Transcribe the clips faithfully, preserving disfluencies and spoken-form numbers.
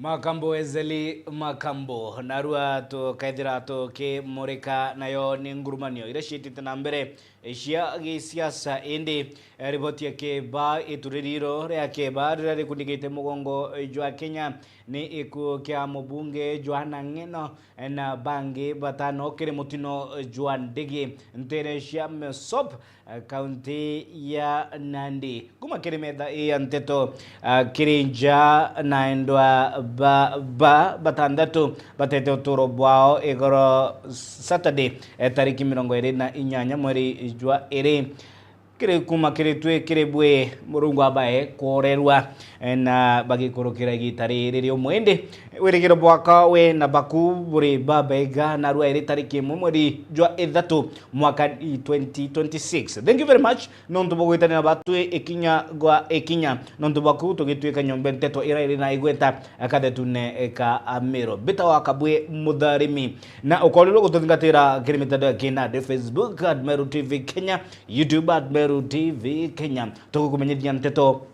Makambo Ezeli Makambo, narua tukaithira tukimurika nayo ni ngurumanio iria ciitite na mbere cia gisiasa. Indi, eh, riboti ya Keba, ituriri iro ria Keba riria rikundigite mugongo jwa Kenya ni ikuo kia mubunge Joanna Ng'eno na bangi batano kiri mutino jwa ndigi ntere cia Mesop, eh, kaunti ya Nandi. Kuma kiri metha ii ya nteto, ah, kiri nja na endwa ba, ba, batandatu batete uturo bwao igoro Saturday, eh, tariki mirongo iri na inyanya mweri jwa iri. Kiri kuma kiri twi kiri bwi Murungu abae kworerwa, eh, na bagikurukira igita riri riumwe. Indi wirigiro bwakwa we na baku buri babega, narua iri tariki imwe mweri jwa ithatu mwaka twenty twenty-six. Thank you very much nontu bwa gwitanira batwi ikinya gwa ikinya. Nontu bwaku tugitwika nyombe nteto ira iri na igweta kathetune ka Amiro. Mbita wa Kabwe Mutharimi. Na ukorirwo gututhingatira kiri mitandao ya kinandi, Facebook at Meru T V Kenya, YouTube at Meru T V Kenya. Tugukumenyithia nteto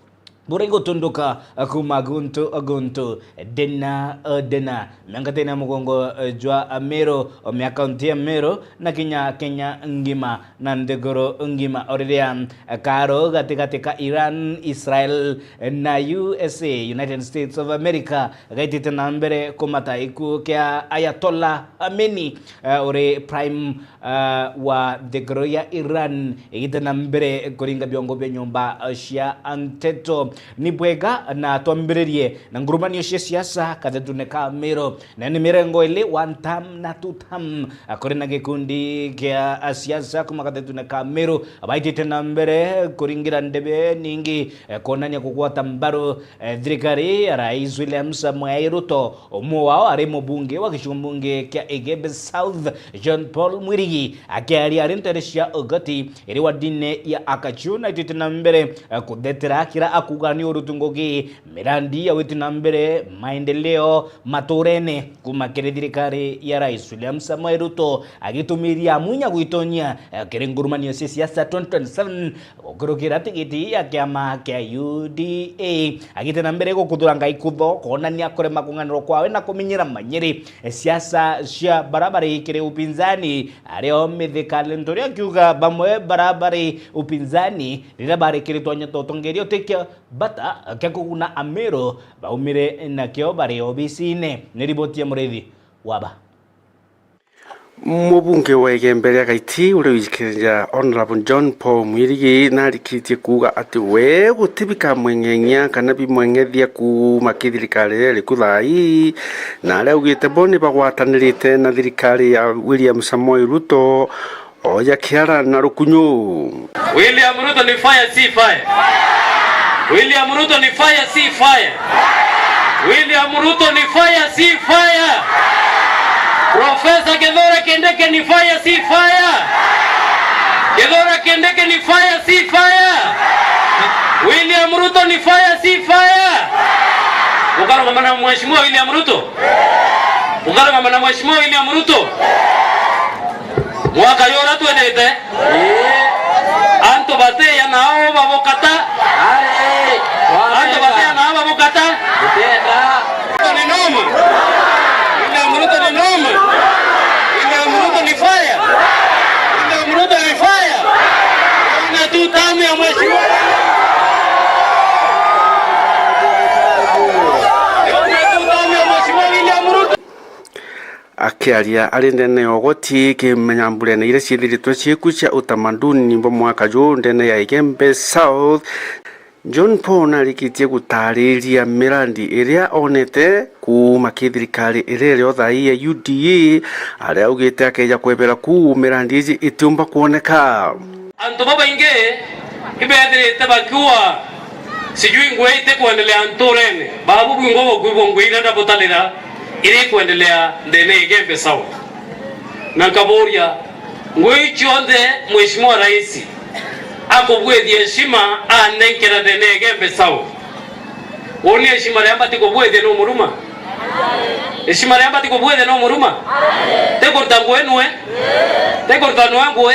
buri gutunduka kuma guntu guntu, dena, dena, miangatene ya mugongo, eh, jwa Meru, o mia kaunti ya Meru, na kinya Kenya ngima, na nthiguru ngima, o riria karo gatigati ka Iran, Israel, na U S A, United States of America, gaitite na mbere kumata gikuo kia Ayatollah Khamenei, eh, uri prime, eh, wa nthiguru ya Iran, igite na mbere kuringa biongo bia nyomba, eh, cia nteto. Ni bwega na twambiririe na ngurumanio cia siasa kathetune ka Meru. Na ni mirengo ili, one term na two term. Kuri na gikundi kia siasa kuma kathetune ka Meru baitite na mbere kuringira ndebe ningi, eh, kwonania kugwata mbaru, eh, thirikari ya Rais William Samoei Ruto. Umwe wao ari mubunge wa gicigo mbunge kia Igembe South, John Paul Mwirigi, akiaria ari ntere cia ugati iri wadine ya Akachu, naitite na mbere, eh, kuthetera kira akuga ni urutu ngugi mirandi ya gwiti na mbere maendeleo maturene kuma kiri thirikari ya Rais William Samoei Ruto, agitumiria munya gwitonyia, eh, kiri ngurumanio cia siasa twenty twenty-seven gukurukira tigiti ya kiama kia U D A. Agite na mbere gukuthura ngai kutho kwonania kurema kung'anirwa kwawe na kumenyera manyiri, eh, siasa cia bara bari kiri upinzani, ario Mithika Linturi akiuga bamwe bara bari upinzani riria barikiritwe nyota utongeria utikio bata kia kuguna Amiru baumire nakio bari obisine. Ni riboti ya Murithi Waba. Mubunge wa Igembe ria Gaiti uria wijikirija Honourable John Paul Mwirigi narikitie kuuga ati we guti bikamweng'eng'ia kana bimweng'ethia kuuma ki thirikari iria iriku thaa ii, na aria augite bo ni bagwatanirite na thirikari ya William Samoei Ruto oja kiara na rukunyu. William Ruto ni fire, si fire. William Ruto ni fire, si fire. William Ruto ni fire, si fire. Professor Kithure Kindiki ni fire, si fire. Kithure Kindiki ni fire, si fire. William Ruto ni fire, si fire. Ukarugama na Mheshimiwa William Ruto. Ukarugama na Mheshimiwa William Ruto. Mwaka juria twithite, antu batiya nao babukata. Antu batiya nao babukata. Ni noma. William Ruto ni noma. William Ruto ni fire. William Ruto ni fire. Ona tu tamu ya mheshimiwa. Ona tu tamu ya mheshimiwa William Ruto. Akiaria ari ndene ya ugoti kimenyamburene iria ciithiritwe ciiku cia utamaduni bwa mwaka juu ndene ya Igembe South, John Paul narikitie gutariria mirandi iria onete kuuma ki thirikari iria iri o thaa ii ya U D A, aria augite akeja kwebera kuu mirandi iji itiumba kwoneka. Antu babaingi ibethirite bakiuga, sijui ngui itikwendelea nturene. Babu bwingwa bukwigua ngui iria ndabutarira iri ikwendelea ndene ya Igembe South. Na nkaburia, ngui cionthe Mheshimiwa Rais akubwithia heshima anenkera ndene ya Igembe South? Uu ni heshima ria mbati kubwithia nu muruma? Heshima ria mbati kubwithia nu muruma? Ti kuruta ngui nue? Ti kuruta nue ngui?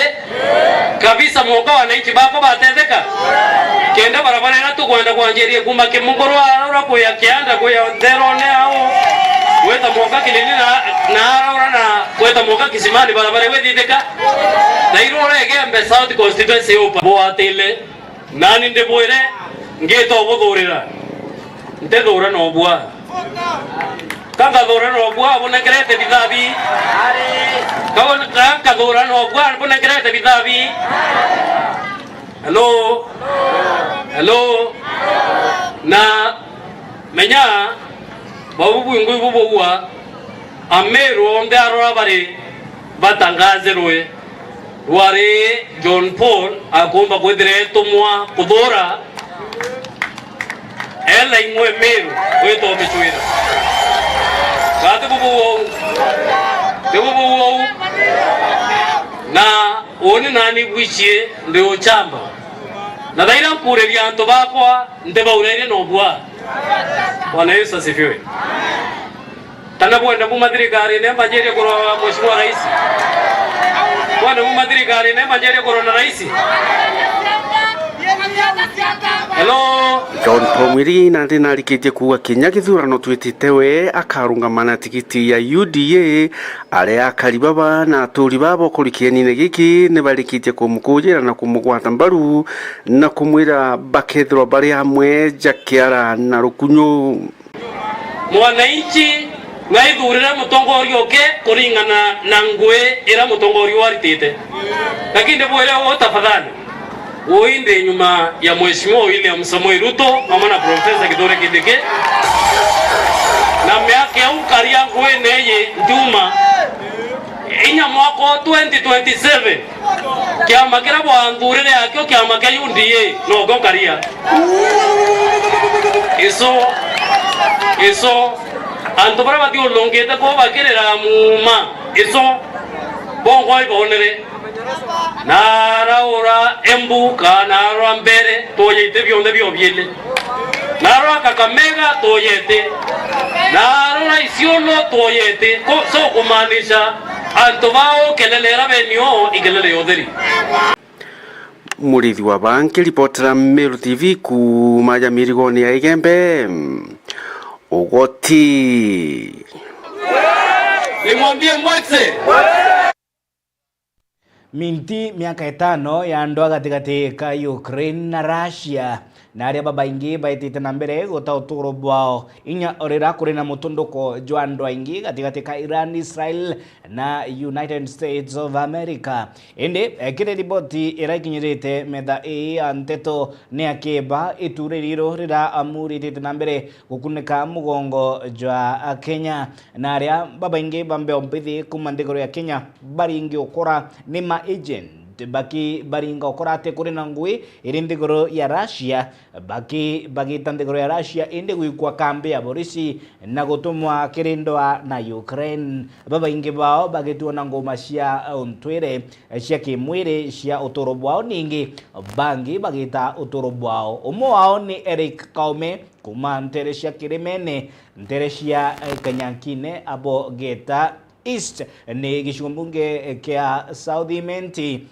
kabisa, mwanka wananchi bakwa batetheka. Kenda barabara iria tukwenda kwanjiria kuuma Kimunguru araura kuya Kianda kuya Ntherone au, gwita mwanka Kilindi na, na araura na gwita mwanka Kisimani, barabara iu ithithika. Na irura Igembe South Constituency upa bwatile. Nani ndibwire, ngita ubuthurira. Ntithura na ubua. Ka ngathura na ubua, bunengerete bithabi. Ka bun-, ka ngathura na ubua, bunengerete bithabi. Hello? Hello? Na menya, bau bwingi bubugua, Ameru onthe arora bari batangazirwe. Rwari John Paul akumba kwithira etumwa kuthura ela ing'we Meru wita umicwira. Gati bubu ou. Ti bubu ou. Na uni nani bwicie ndi uchamba. Na thaira nkuuriria antu bakwa ntibaurairie na ubua. Bwana Yesu asifiwe. Kana bwenda buma thirikarine mbanjirie kurwa Mheshimiwa Rais? Bwenda buma thirikarine mbanjirie kurwa na Rais? Hello? John Paul Mwiri nandi narikitie kuuga kinya githurano twitite we akarungama na tigiti ya U D A. Aria akari baba na aturi baba ukuri kienine giki ni barikitie kumukujira na kumugwata mbaru na kumwira bakethirwa bari amwe ja kiara na rukunyu. Mwananchi naithurire mutongoria uke kuringana na ngui ira mutongoria uaritite. Lakini ndibwire uu tafadhali, ui ndi nyuma ya Mheshimiwa William Samoei Ruto amwe na Professor Kithure Kindiki. Na miaka iu nkaria nguine iji ntiuma, inya mwaka wa twenty twenty-seven, kiama kiria bwanthurire akio kiama kia U D A, nokio nkaria. Iso, iso, antu baria bathiurungite kuu bakirira muuma, iso, bongwa ibonere. Naraura Embu, ka narora Mbeere, twoyete bionthe biobiele. Narora Kakamega, twoyete. Narora Isiolo, twoyete. Ko-, so kumaanisha antu bao kelele ira benio ikelele ya utheri. Murithi wa Banki, ripotera Meru T V kuuma ja mirigoni ya Igembe. Ugoti. Nimwambie Mwetse. Minti miaka itano ya ndwaa gatigati ka Ukraine na Russia, na aria babaingi baitite na mbere guta uturo bwao, inya rira kuri na mutunduko jwa andu aingi gatigati ka Iran, Israel na United States of America. Indi, eh, kiri riboti ira ikinyirite metha ii ya nteto, ni akiba iture riru rira amuritite na mbere gukunika mugongo jwa Akenya, na aria babaingi ba mbeo mbithi kuuma nthiguru ya Kenya baringi ukora ni ma agent, baki baringa ukora ati kuri na ngui iri nthiguru ya Russia, baki bagita nthiguru ya Russia indi gwikwa kambi ya borisi na gutumwa kiri ndwaa na Ukraine. Babaingi bao bagituona nguma cia untwire cia kimwiri cia uturo bwao, ningi bangi bagita uturo bwao. Umwe wao ni Eric Kaume, kuuma ntere cia Kirimene, ntere cia, eh, Kanyankine, abo Geta East, ni gicigo mbunge kia South Imenti.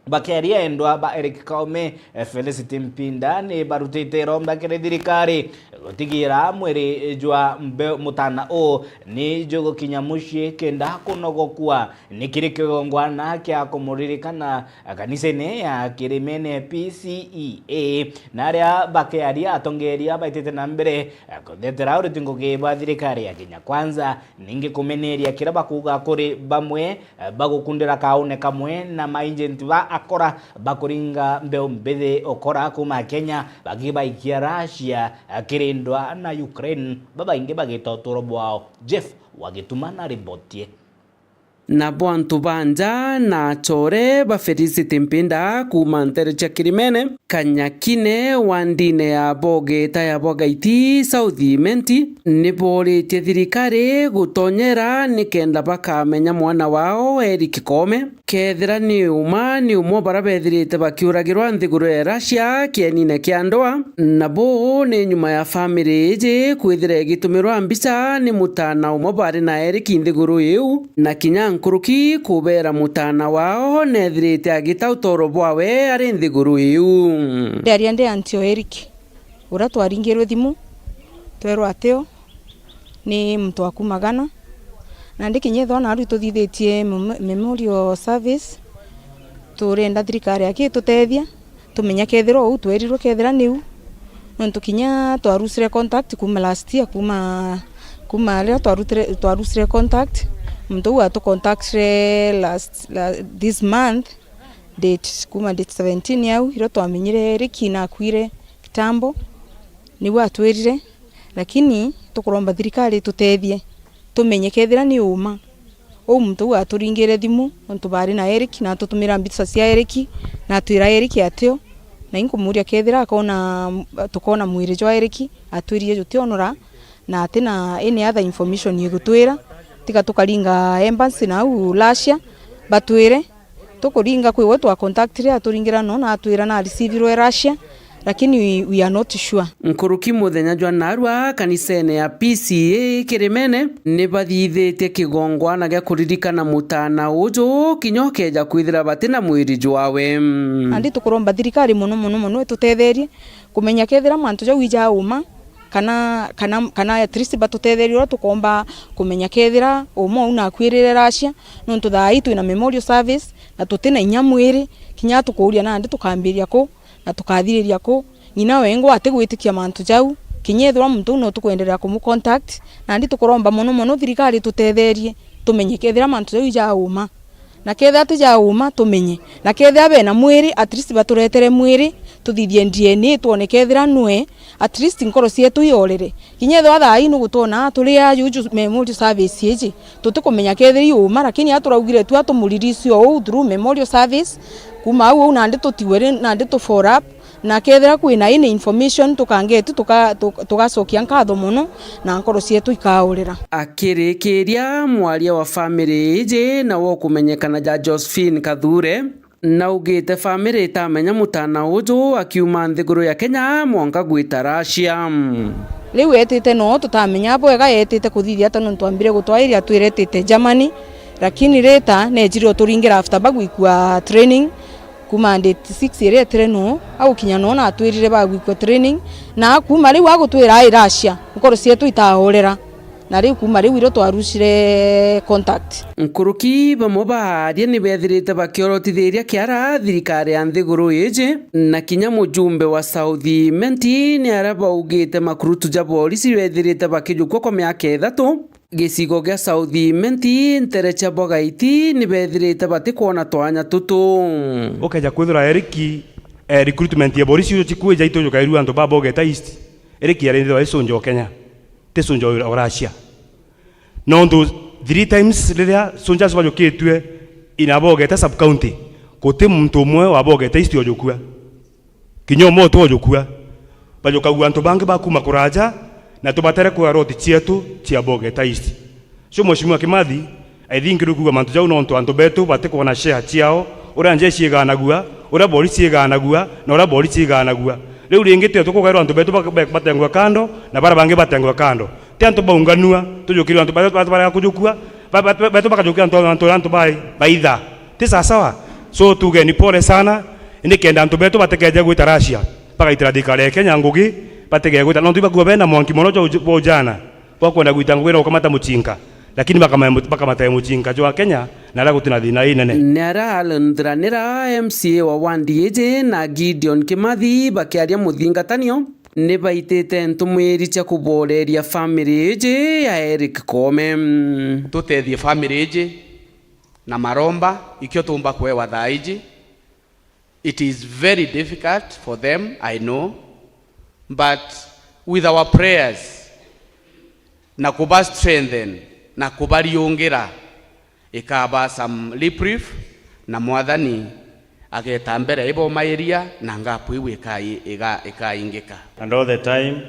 Bakiaria endwa ba Eric Kaume, eh, Felicity Mpinda ni barutite iromba kiri thirikari gutigira mwiri jwa mbe-, mutana uu ni jugukinya mucii kenda kunogokua. Ni kiri kigongwana kia kumuririkana kanisene ya Kirimene P C E A, na aria bakiaria atongeria baitite na mbere kuthetera uriti ngugi bwa thirikari ya Kenya Kwanza, ningi kumeneria kiria bakuuga kuri bamwe bagukundira kaune kamwe na maagent ba akora bakuringa mbeu mbithi ukora kuuma Kenya bakibaikia Russia kiri ndwaa na Ukraine, babaingi bagita uturo bwao. Jeff wa Gituma na riboti ii. Nabo antu ba nja na achore ba Felicity Mpinda kuuma ntere cia Kirimene, Kanyakine, wandine ya Bogeta ya Bwagaiti, South Imenti, ni booritie thirikari gutonyera nikenda bakamenya mwana wao Eric Koome. Kethira ni uma, ni umwe o baria bethirite bakiuragirwa nthiguru ya Russia kienine kia ndwaa, na buu ni nyuma ya family iji kwithira igitumirwa mbica ni mutana umwe bari na Eric nthiguru iu, na kinya Nkuruki kubeera mutaana wao neethirite agita utoro bwawe ari nthiguru iu. Ndiaria ndi anti o Eric, uria twaringirwe thimu, twerwa atio ni muntu wa kuuma Ghana. Nandi kinya ethirwa naarua ituthithitie memo-, memorial service, turenda thirikari akitutethia, tumenye kethirwa uu twerirwe kethira niu. Nontu kinya twarucire contact kuuma last year, kuuma, kuuma riria twarutire, twarucire contact, muntu uu atucontactire last, la, this month, date, kuuma date seventeen au, irio twamenyire Eric nakuire kitambo, niu atwirire. Lakini tukuromba thirikari itutethie, tumenye kethira ni uma. Uu muntu uu aturingire thimu, nontu baari na Eric, na atutumira mbica cia Eric, na atwira Eric atio. Na inkumuria kethira akona, tukona mwiri jwa Eric, atwirire jutionora, na ati na any other information igutwira, tiga tukaringa embassy na au Russia, batwire. Tukuringa kwi we twacontactire, aturingira no na atwira na areceivire Russia, lakini we, we are not sure. Nkuruki muthenya jwa narua kanisene ya P C A Kirimene, ni bathithitie kigongwana gia kuririkana mutaana uju, kinya ukeeja kwithira bati na mwiri jwawe. Nandi tukuromba thirikari mono, mono, mono itutetherie kumenya kethira mantu jau ija uma, kana, kana, kana at least batutetherie uria tukomba kumenya kethira umwe uu nakuirire Russia, nontu thaa ii twina memorial service, na tutina inya mwiri, kinya tukuuria nandi tukambiria ku, na tukathiriria ku. Ng'ina wengwa atigwitikia mantu jau, kinya ethirwa muntu uu no tukwenderea kumu contact, nandi tukuromba mono mono thirikari itutetherie, tumenye kethira mantu jau ija uma. Na kethira ti ja uma, tumenye. Na kethira bena mwiri, at least baturetere mwiri, tuthithie D N A, twone kethira nwe, at least nkoro cietu iorere. Kinya ethirwa thaa ii nugutwona turi a juju memorial service iji, tutikumenya kethira i uma, lakini a turaugire tu a tumurelease o uu through memorial service, kuuma au, au nandi tutigwe ri-, nandi tu follow up, na kethira kwina any information, tukangetu tuka-, tuka-, tugacokia nkatho mono, na nkoro cietu ikaurira. Akirikiria, mwaria wa family iji nawe ukumenyekana ja Josephine Kathure, naugite family itamenya mutaana uju akiuma nthiguru ya Kenya mwanka gwita Russia. Riu etite no tutamenya bwega etite kuthithia ata, nontu ambire gutwairia atwire etite Germany, lakini rita nejire uturingira after bagwikua training, kuuma date six iria etire no, agukinya no na atwirire bagwikua training, na akuuma riu agutwira ai Russia, nkoro cietu itaorera. Na riu kuuma riu irio twarucire contact. Nkuruki bamwe baaria ni beethirite bakiorotithiria kiara thirikari ya nthiguru iji, na kinya mujumbe wa South Imenti ni aria baugite makurutu ja borisi beethirite bakijukua kwa miaka ithatu, gicigo gia South Imenti, ntere cia Bogaiti, ni beethirite batikwona twanya tutu. Ukeja kwithirwa Eric, eh, recruitment ya borisi icio cikwija itujukairua antu ba Bogeta East, Eric arindithwa icunja o Kenya, ti cunja o Russia. Nontu three times riria soldiers bajukitue in a Bogeta sub county, guti muntu umwe wa Bogeta East ujukua. Kinya umwe tu ujukua. Bajukagua antu bangi ba kuuma kuraja, na tubatere kwa roti cietu cia Bogeta East. So Mheshimiwa Kimathi, I think riu kuuga mantu jau nontu antu betu batikwona share ciao, uria njeshi igaanagua, uria borisi igaanagua, na uria borisi igaanagua. Riu ringi tio tukugairwa antu betu ba-, ba-, batengwe kando, na baria bangi batengwe kando. Ti antu baunganua, tujukirwe antu ba-, ba-, barega kujukua, ba-, ba-, betu bakajukia antu, antu, antu bai, baitha. Ti sawasawa. So tuge ni pole sana, indi kenda antu betu batikeje gwita Russia, bagaitira thirikari ya Kenya ngugi, batige gwita. Nontu ibakua bena mwanki mono jwa uj-, bwa ujana. Bakwenda gwita ngugi na gukamata mucinga, lakini bakama-, bakamata mucinga jwa Kenya, na aria gutina thina inene. Ni aria Allen Thiranira, M C A wa wandi iji, na Gideon Kimathi bakiaria muthingatanio, ni baitite ntumwiri cia kuboreria family iji ya Eric Koome. Tutethie family iji na maromba, ikio tumba kwewa thaa iji. It is very difficult for them, I know, but with our prayers na kuba strengthen na kubariungira, ikaba some reprieve, na Mwathani ageta mbere ibomairia, na ngapu iu ikai-, iga-, ikaingika. And all the time,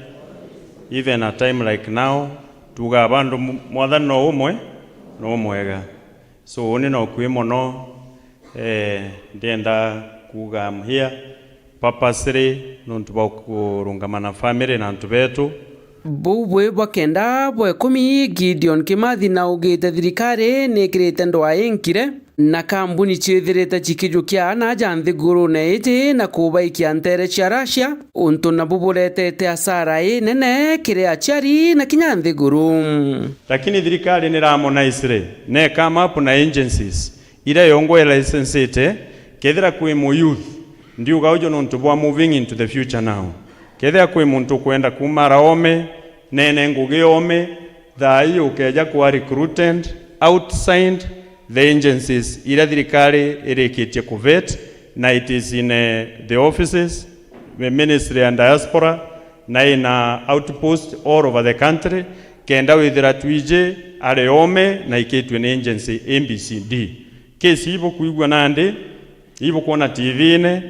even a time like now, tuugaa bandu mu-, Mwathani no umwe, no umwega. So, uni no kwi mono, eh, ndienda kuuga I'm here purposely nontu bwa kurungama na family na antu betu, Buu bwi bwa kenda bwa ikumi, Gideon Kimathi naugite thirikari nikirite ndwaa inkire na kambuni ciithirite cikijukia aana aja nthigurune iji na kubaikia nteere cia Russia, untu nabu buretete asara inene kiri aciari na kinya nthiguru. Lakini thirikari niramonaicire, ne come up na agencies iria yongwa ilicensite, kethira kwi mu youth, ndiuga uju nontu bwa moving into the future now. Kethira kwi muntu ukwenda kuuma ara oome, nene ngugi oome, thaa ii ukeja kuwa recruited outside the agencies iria thirikari irikitie kuvet, na it is in, eh, the offices, the Ministry ya Diaspora, na ina outpost all over the country, kenda withira twiji ari oome na ikitue ni agency A B C D. Kesi ibukwigua nandi, ibukwona T V-ine,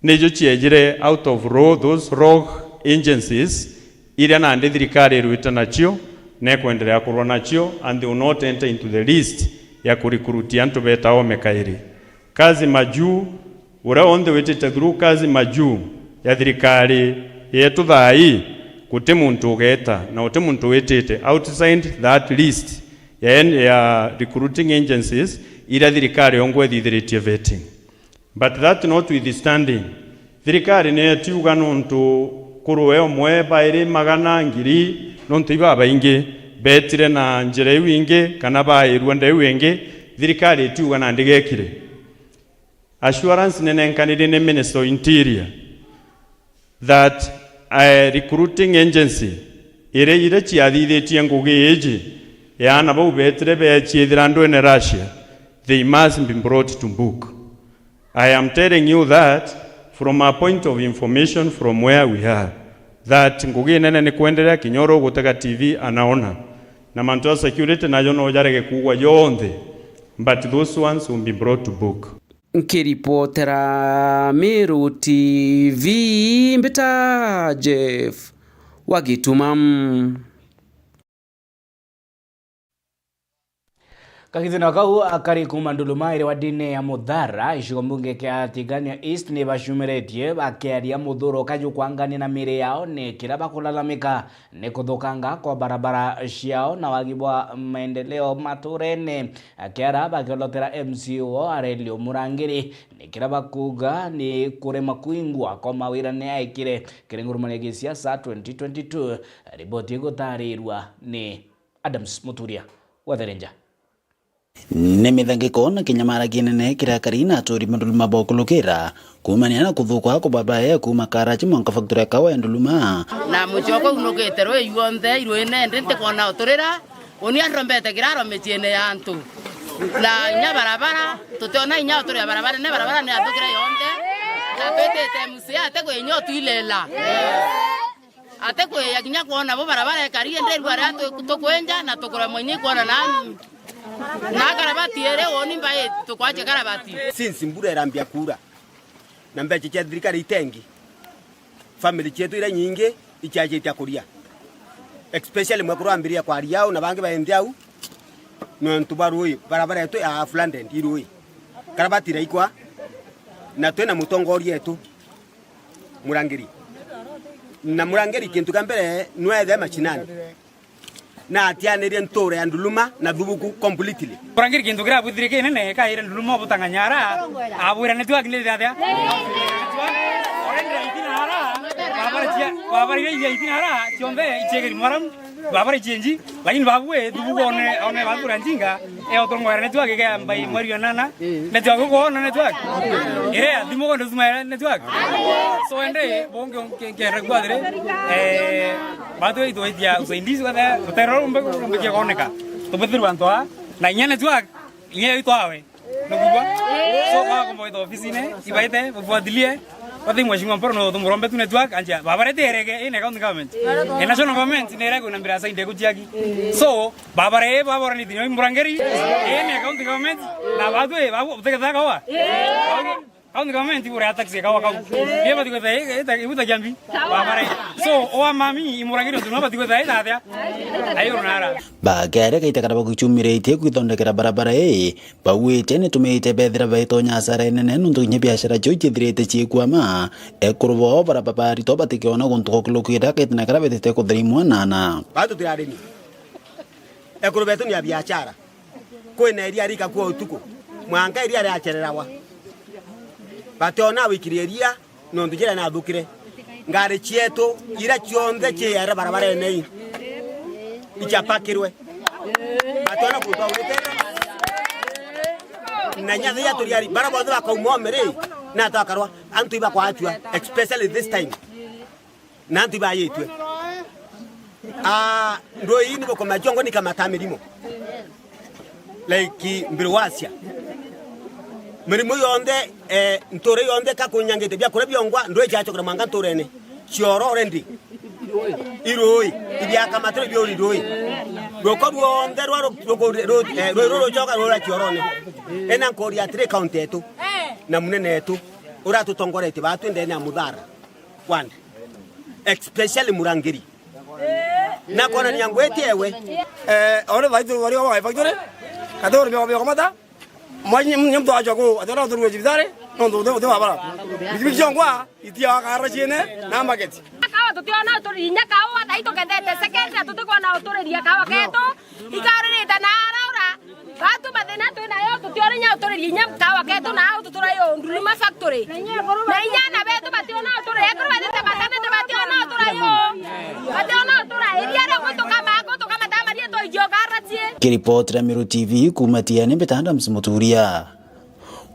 nijo ciejire out of ro-, those rogue agencies iria nandi thirikari irwite nacio, na ikwenderea kurwa nacio, and they will not enter into the list ya kurecruit antu beta oome kairi. Kazi Majuu, uria wonthe witite through Kazi Majuu ya thirikari yetu thaa ii, guti muntu ugeta, na guti muntu witite outside that list ya, ya recruiting agencies iria thirikari yongwa ithithiritie vetting. But that notwithstanding, thirikari niyo itiuga nontu kurwe umwe, bairi, magana, ngiri, nontu ibabaingi betire na njira iu ingi kana bairua nda iu ingi, thirikari itiuga nandi gekire. Assurance ninenkanire ni Minister of Interior that, eh, recruiting agency iria, iria ciathithitie ngugi iji ya aana bau betire beeciithira ndwene Russia, they must be brought to book. I am telling you that from a point of information from where we are, that ngugi inene ni kwenderea, kinya uria ugutega T V anaona. Na mantu ja security najo no jarege kuugwa jonthe, but those ones will be brought to book. Nkiripotera Meru T V, mbita Jeff wa Gituma. Kagitino kau akari kuuma Nduluma iri wa ndini ya Muthara, gicigo mbunge kia Tigania East, ni bacumiritie bakiaria muthuro kaju kwangania na miri yao ni kira bakulalamika ni kuthukanga kwa barabara ciao na wagi bwa maendeleo maturene. Akiara bakiolotera M C A wao Aurelio Murangiri, ni kira bakuuga ni kurema kwingwa kwa mawira ni aikire kiri ngurumo ya gisiasa twenty twenty-two. Riboti igutarirwa ni Adams Muturia wa Therenja. Ni mithangiko na kinyamara kinene kiri akari na aturi ba Nduluma bokulukira kuumania na kuthukwa kwa barabara ya kuuma Karachi mwanka factory ya kawa ya Nduluma. Na mucii okwa unukite rui yuonthe, iruine ndi ntikwona uturira, uni anrombete kiraro miciine ya antu. Na inya barabara, tutiona inya uturira barabara, ne barabara ni athukire yonthe. Na twitite M C A ati kwi inya utwilela. Ati kwiya kinya kwona bo barabara ekari, indi riu aria tu-, tukwenja na tukuremwa inya ikwona na, na karabati iri uuni mbai tukwachia karabati. Since mbura irambia kuura na mbeca cia thirikari itengi, family cietu iria nyingi iciachitie kuria, especially mwekuru ambiria kwaria au na bangi baenthi au, nontu bwa rui, barabara yetu ya flooded i rui, karabati iraikwa na twina mutongoria etu. Murangiri. Na Murangiri kintu kia mbere nwethe macinani. Na atianirie ntura ya Nduluma na Thubuku completely. Murangiri kintu kiria abwithirie kinene, kaire Nduluma obutang'anya ara, abwira network ni thiathia. Already itina ara, babara cia, babara iria itina ara, cionthe ichiegeri mwaramu. Babara ichenji, lakini babu we, Thubuku one, one babu ranjinga, e otongwera network ke ambai mweri wa nana, network uko ona network. Ire ya thimu ko ndusuma network. So ende, bonge, ke, ke, rekwa dire, eh, batu itwaitia usaidizi wa the, utero rumbe, rumbe ke koneka. Tubethirwa antu a, na inya network, inya itwawe. Nukubwa? So, wakomba wita ofisine, ibaite, bufuatilie, wathi mheshimiwa Mporo no tumurombe tu network, anjia, babarete erege, ine county government. E national government, ne erege na mbira sainde kuchiaki. So, babare, babora ni tinyo Murangiri, ine county government, na batu, babu, uteketha kawa. County government igura ya taxi kawa kau. Ye bati gwetha, ita, ibutagia mbi. Barabara. So, oa mami, imuragire untu no bati gwetha, ita atia. Ayo nara. Bakere gaita kana bagucumiritie gwithondekera barabara ii, bauite nitumite bethira baitonya hasara inene nontu kinya biashara cio cithirite ciikwama. Ekuru bao bara babarito batikiona guntu gukilukite akaitina kara betite kutheria mwanana. Batu turi arimi. Ekuru betu ni a biashara. Kwina iria rikakua utuku. Mwanka iria riachererawa. Bationa wikiri iria. Nontu njira nathukire, ngari cietu ira cionthe ciere barabarene ii, icapakirwe. Batona kuruta ugitete. Na inya thiria turiari, bara bonthe bakauma omere, na twakarwa, antu ibakwachua, especially this time. Na antu ibayitwe. Ah, ndwii ni bukomachua ngo ni kamata mirimo. Like mbiruasia. Mirimo yonthe, eh, nture yonthe kakunyangite bia kuria biongwa, ndwii ciachokera mwanga nturene. Cioro already. Irui, ibiakamatire biuri rui. Ruko ruonthe rwa ru-, ruku-, ru-, eh, rui ruru rucoka rura ciorone. Ena nkori atiri county yetu. Na munene yetu. Uratutongoretie batu ndene ya muthara. Wandi. Especially Murangiri. Na kwonania ngwiti ewe. Eh, ore thaitu wari wa factory. Kati ore miogo miogo mata. Mwanyi mtu acha ku, ati ona uturwe cibitari, no ndu uti wa bara. Bikibiki ciongwa, itia wakara ciene, na market. Kawa tutiona uturi inya kawa, thai tukendete second, na tutikwona uturiria kawa ketu. Ikaririte na araura. Batu mathina twi nayo, tutiona inya uturiria inya kawa ketu na au tuturayo Nduluma factory. Na inya na betu bationa uturi, ekuru bethite batanite bationa uturayo. Bationa uturayo, iria ria gutukama, gutukama ta maria toijo karatie. Kiripotera Meru T V kuuma Tiene, mbita Adams Muturia.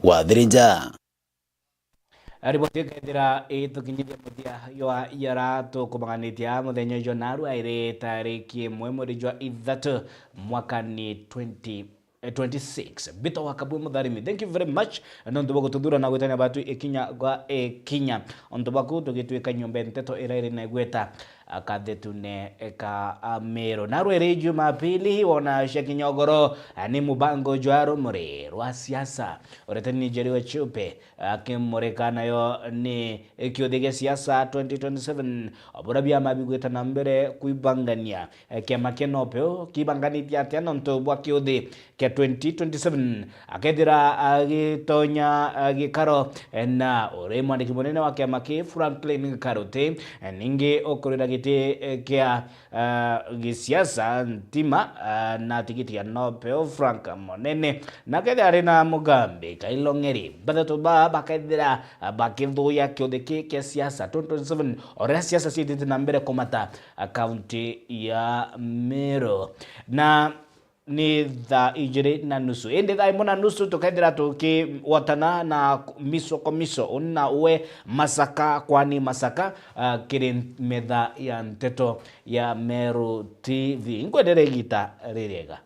Wathirinja. Riboti ikethira itukinyithia muthia jwa yara tukumanganitia muthenya jwa narua iri tariki imwe mweri jwa ithatu mwaka ni twenty, eh, twenty-six. Mbitagwa Kabwe Mutharimi. Thank you very much nontu bwa gututhura na gwitania batu ikinya gwa ikinya. Ontu baku tugitwika nyomba nteto ira iri na igweta, ah, kathetune ka, ah, Meru. Narua iri Jumapili wona cia kinyogoro, ah, ni mubango jwa rumuri rwa siasa. Uretani ni Njeri wa Chupe. Akimurika nayo ni kiuthi gia siasa twenty twenty-seven, o buria biama bigwita na mbere kwibangania. Kiama kia NOPEU kibanganitie atia nontu bwa kiuthi kia twenty twenty-seven? Akethira agitonya gikaro na uri mwandiki munene wa kiama ki Franklin Karuti, ningi ukurira giti kia ah, gisiasa Ntima, ah, na tigiti ya NOPEU Frank Monene, na kethira ari na Mugambi Kailong'eri. Bathatu baa bakethira, ah, bakithuya kiuthi ki kia siasa twenty twenty-seven, o riria siasa ciitite na mbere kumata, ah, kaunti ya Meru. Na ni thaa ijiri na nusu. Indi thaa imwe na nusu tukethira tukigwatana na miso kwa miso, uni na uwe Masaka kwani Masaka, ah, kiri metha ya nteto ya Meru T V. Nkwendere igita ririega.